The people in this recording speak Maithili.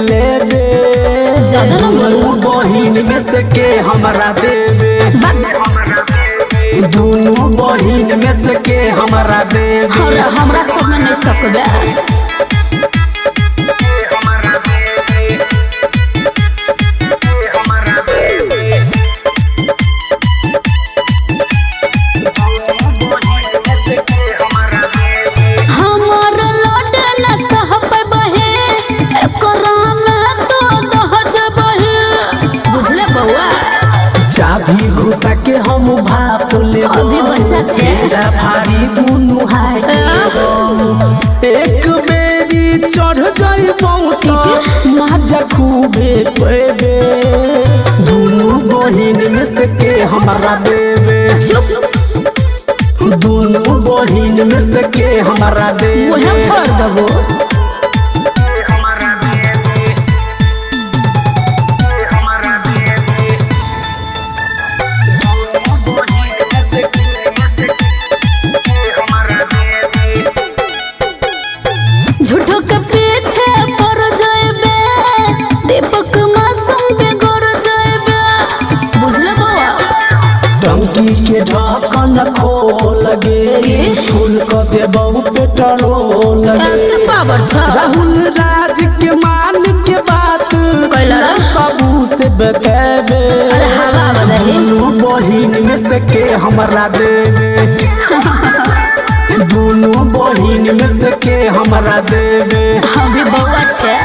लेबे। ज्यादा ना बोलो। दुनू बहिन में से के हमरा देबे। दुनू बहिन में से के हमरा देबे। हमरा हमरा सब में नहीं सकबे। हमर लोड न सह बहे, एकरा में तो दह जबहे। बुझले बउआ? चाभी घुसा के हम भाप लेबो। अभी बच्चा छे। मेरा भारी दुनू हाय के एक बेरी चढ़ जाइबो त मजा खूबे पेबे। दुनू बहिन में से के हमरा देबे। चुप। दुनू बहिन में से के हमरा देबे। मुहे फोड़ देबो। झूठो के पीछे पड़ जाएबे, दीपक मासूम बिगड़ जाएबे। बुझले बउआ? टंकी के ढक्कन खोल गे, फूल क देबौ पेट्रोल गे। एते पावर छ? राहुल राज के मान के बात कैला रे? बाबू से बतेबे। अरे हवा बदही। दुनू बहिन में से के हमरा देबे। दुनू बहिन में से के हमरा देबे। अभी बउआ छे।